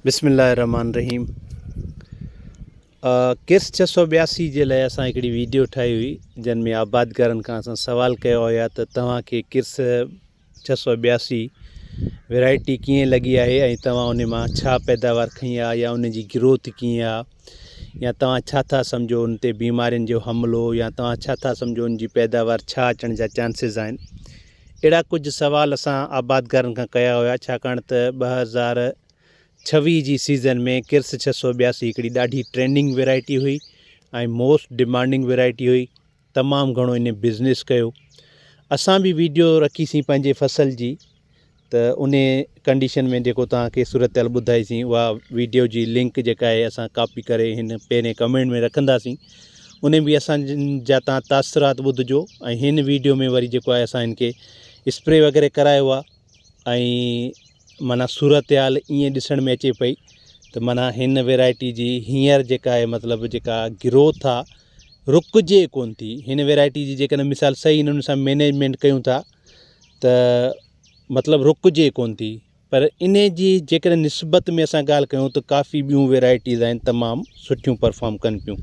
بسم الله الرحمن الرحيم ڪيس 682 جي لاء اسان هڪڙي ويڊيو ٺاهي هئي جن ۾ آبادگارن کان اسان سوال ڪيو هيا ته توهان کي ڪرس 682 ورائٽي ڪيئن لڳي آهي ۽ توهان ان مان ڇا پيداوار کنئي آهي يا ان جي گروٿ ڪيئن آهي يا توهان ڇا ٿا سمجهو ان تي بيمارين جو حملو يا توهان ڇا ٿا سمجهو ان جي پيداوار ڇا اچڻ جا چانسز آهن اهڙا ڪجهه سوال اسان آبادگارن کان ڪيا هيا ڇاڪاڻ ته 2026 جي سيزن ۾ ڪرس 682 هڪڙي ڏاڍي ٽرينڊنگ ويرائٽي هئي ۽ موسٽ ڊمانڊنگ ويرائٽي هئي تمام گهڻو ان بزنس ڪيو. اسان به ويڊيو رکي سين پنهنجي فصل جي ته ان ڪنڊيشن ۾ جيڪو توهان کي صورتحال ٻڌائي سين اها ويڊيو جي لنڪ جيڪا آهي اسان ڪاپي ڪري هن پهرين ڪمينٽ ۾ رکنداسين ان به اسان جا تان تاثرات ٻڌجو ۽ هن ويڊيو ۾ وري جيڪو آهي اسان هن کي اسپري وغيره ڪرايو آهي ۽ معنيٰ صورتحال ائين ڏسڻ ۾ اچي پئي ته معنيٰ هن ويرائٽي جي هينئر جيڪا آهي مطلب جيڪا گروٿ آهي رڪجي ڪون ٿي هن ويرائٽي جي جيڪڏهن مثال صحيح نموني سان مينيجمينٽ ڪيون ٿا ته مطلب رڪجي ڪون ٿي پر انهي جي جيڪڏهن نسبت ۾ اسان ڳالهه ڪيون ته ڪافي ٻيون ويرائٽيز آهن تمام سٺيون پرفارم ڪن پيون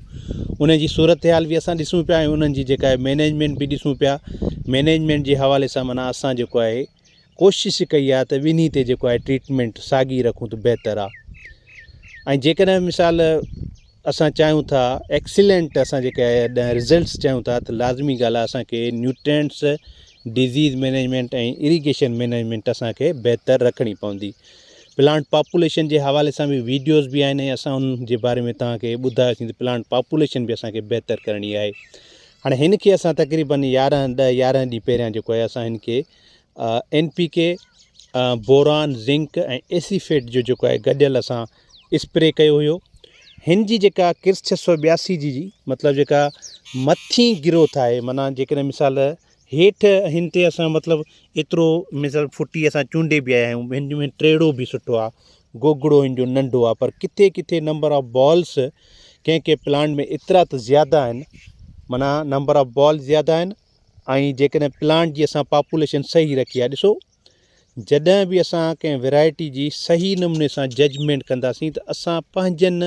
انهن جي صورتحال به اسان ڏسون پيا ۽ انهن جي جيڪا آهي مينيجمينٽ به ڏسون پيا مينيجمينٽ جي حوالي سان معنيٰ اسان جيڪو آهي ڪوشش ڪئي آهي ته ٻنهي تي جيڪو آهي ٽريٽمينٽ ساڳي رکون ته بهتر آهي ۽ جيڪڏهن مثال اسان چاهيون ٿا ايڪسيلنٽ اسان جيڪي رزلٽس چاهيون ٿا ته لازمي ڳالهه آهي اسان کي nutrients disease management ۽ irrigation management اسان کي بهتر رکڻي پوندي پلانٽ پاپوليشن جي حوالي سان به ويڊيوز به آهن ۽ اسان ان جي باري ۾ توهان کي ٻڌايوسين ته پلانٽ پاپوليشن به اسان کي بهتر ڪرڻي آهي هاڻي هن کي اسان تقريبن يارهن ڏهه يارهن ڏينهن پهريان جيڪو آهي اسان هن کي N P K boron zinc ۽ acephate جو جيڪو آهي گڏيل اسان اسپري ڪيو هيو هن جي جيڪا ڪرس 682 جي جي مطلب جيڪا مٿين گروٿ آهي معنيٰ جيڪڏهن مثال هيٺ هن تي اسان مطلب ايترو مثال ڦٽي اسان چونڊي به آيا آهيون هن جو ٽيڙو به سٺو آهي گوگڙو هن جو ننڍو آهي پر ڪٿي ڪٿي نمبر آف بالس ڪنهن ڪنهن پلانٽ ۾ ايترا ته زياده آهن معنيٰ نمبر آف بال زياده آهن ۽ جيڪڏهن پلانٽ جي اسان پاپوليشن صحيح رکي آهي ڏسو جڏهن به اسان ڪنهن ويرائٽي جي صحيح نموني سان ججمينٽ ڪنداسين ته اسان پنهنجن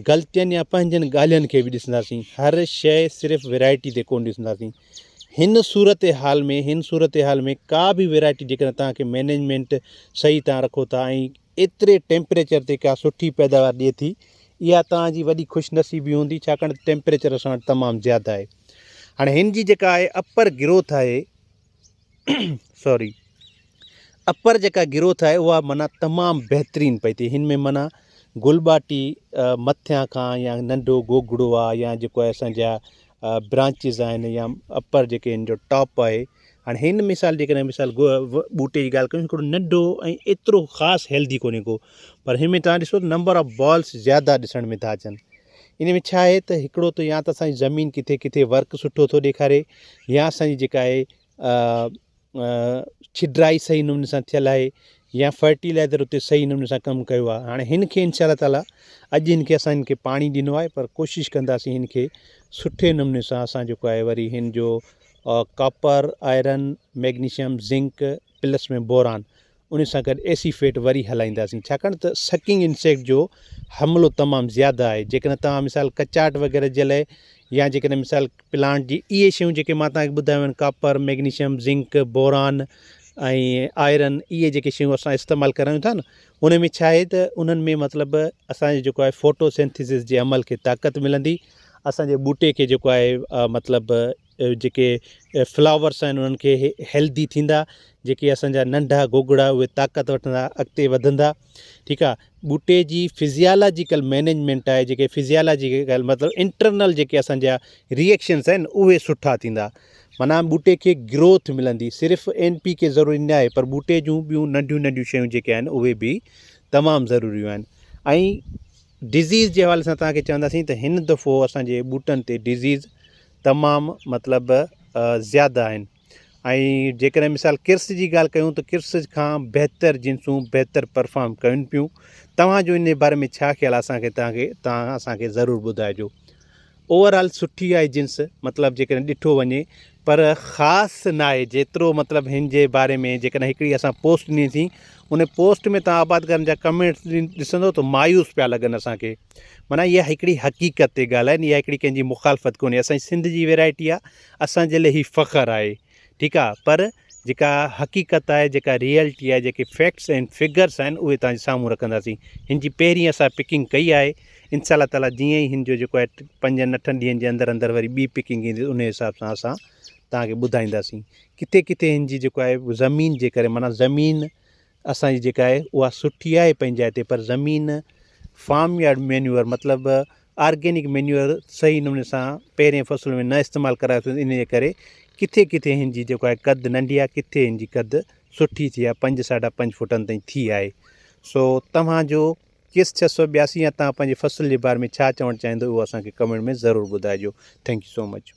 غلطين يا پنهنجن ڳالهين کي به ڏسنداسين هر شيء صرف ويرائٽي تي ڪونه ڏسنداسين هن صورتحال ۾ هن صورتحال ۾ ڪا به ويرائٽي جيڪڏهن توهان کي مينيجمينٽ صحيح توهان رکو ٿا ۽ ايتري ٽيمپريچر تي ڪا سٺي پيداوار ڏئي ٿي اها توهان جي وڏي خوش نصيبي هوندي ڇاڪاڻ ته ٽيمپريچر اسان وٽ تمام زياده آهي هاڻي هن جي جيڪا آهي اپر گروٿ آهي سوري اپر جيڪا گروٿ آهي اها معنيٰ تمام بهترين پئي ٿئي هن ۾ معنيٰ گلٻاٽي مٿيان کان يا ننڍو گوگڙو آهي يا جيڪو آهي اسان جا برانچز آهن يا اپر جيڪي هن جو ٽاپ آهي هاڻي هن مثال جيڪڏهن مثال ٻوٽي جي ڳالهه ڪيون هڪڙو ننڍو ۽ ايترو خاص هيلدي ڪونهي ڪو پر هن ۾ تهان ڏسو نمبر آف بالس زياده ڏسڻ ۾ ٿا اچن ان ۾ ڇا آهي ته هڪڙو ته يا ته اسان جي زمين ڪٿي ڪٿي ورڪ سٺو ٿو ڏيکاري يا اسان جي جيڪا آهي ڇڊرائي صحيح نموني سان ٿيل آهي يا فرٽيلائزر اتي صحيح نموني سان ڪم ڪيو آهي هاڻي هن کي انشاء الله تعالي اڄ هن کي اسان هن کي پاڻي ڏنو آهي پر ڪوشش ڪنداسين هن کي سٺي نموني سان اسان جيڪو آهي وري هن جو copper iron magnesium zinc plus ۾ boron ان سان گڏ ايسي فيٽ وري هلائينداسين ڇاڪاڻ ته سڪنگ انسيڪٽ جو حملو تمام زياده آهي جيڪڏهن توهان مثال ڪچاٽ وغيره جي لاء يا جيڪڏهن مثال پلانٽ جي اهي شيون جيڪي مان توهان کي ٻڌايون آهن copper magnesium zinc boron ۽ iron اهي جيڪي شيون اسان استعمال ڪرايون ٿا نه ان ۾ ڇا آهي ته انهن ۾ مطلب اسان جو جيڪو آهي فوٽو سينٿيسس جي عمل کي طاقت ملندي اسان جي ٻوٽي کي جيڪو آهي مطلب جيڪي فلاورس آهن انهن کي هيلدي ٿيندا جيڪي اسان جا ننڍا گوگڙا اهي طاقت وٺندا اڳتي وڌندا ٺيڪ آ ٻوٽي جي فزيالاجيڪل مينيجمينٽ آهي جيڪي فزيالاجيڪل مطلب انٽرنل جيڪي اسان جا ريئيڪشنس آهن اهي سٺا ٿيندا معنيٰ ٻوٽي کي گروٿ ملندي صرف اين پي ڪي ضروري نه آهي پر ٻوٽي جون ٻيون ننڍيون ننڍيون شيون جيڪي آهن اهي به تمام ضروريون آهن ۽ ڊزيز جي حوالي سان توهان کي چونداسين ته هن دفعو اسان جي ٻوٽن تي ڊزيز تمام مطلب زياده آهن ۽ جيڪڏهن مثال ڪرس جي ڳالهه ڪيون ته ڪرس کان بهتر جنسون بهتر پرفارم ڪن پيون توهان جو ان باري ۾ ڇا خيال آهي اسان کي توهان کي توهان اسان کي ضرور ٻڌائجو اوور آل سٺي آهي جنس مطلب جيڪڏهن ڏٺو وڃي پر خاص ناهي جيترو مطلب هن جي باري ۾ جيڪڏهن هڪڙي اسان پوسٽ ڏني سين ان پوسٽ ۾ توهان آبادگارن جا ڪمينٽس ڏسندو ته مايوس پيا لڳن اسان کي معنيٰ اها هڪڙي حقيقت تي ڳالهه آهي اها هڪڙي ڪنهن جي مخالفت ڪونهي اسان جي سنڌ جي ويرائٽي آهي اسان جي لاء هي فخر آهي ٺيڪ آ پر جيڪا حقيقت آهي جيڪا ريئلٽي آهي جيڪي فيڪٽس ۽ فگرس آهن اهي توهان جي سامهون رکنداسين هن جي پهرين اسان پڪنگ ڪئي آهي انشاء الله تعالي جيئن ئي هن جو جيڪو آهي پنجن اٺن ڏينهن جي اندر اندر وري ٻي پڪنگ ايندي ان حساب سان اسان توهان کي ٻڌائينداسين ڪٿي ڪٿي هن جي جيڪو آهي زمين جي ڪري معنيٰ زمين اسان جي جيڪا آهي اها سٺي آهي پنهنجي جاء تي پر زمين فارم يارڊ مينيوئر مطلب آرگينڪ مينيوئر صحيح نموني سان پهرين فصل ۾ نه استعمال ڪرايو ان جي ڪري ڪٿي ڪٿي هن جي جيڪو آهي قد ننڍي آهي ڪٿي هن جي قد سٺي ٿي آهي پنج ساڍا پنج فوٽن تائين ٿي آهي سو توهان جو ڪس 682 يا توهان پنهنجي فصل جي باري ۾ ڇا چوڻ چاهيندو اهو اسان کي ڪمينٽ ۾ ضرور ٻڌائجو thank you so much.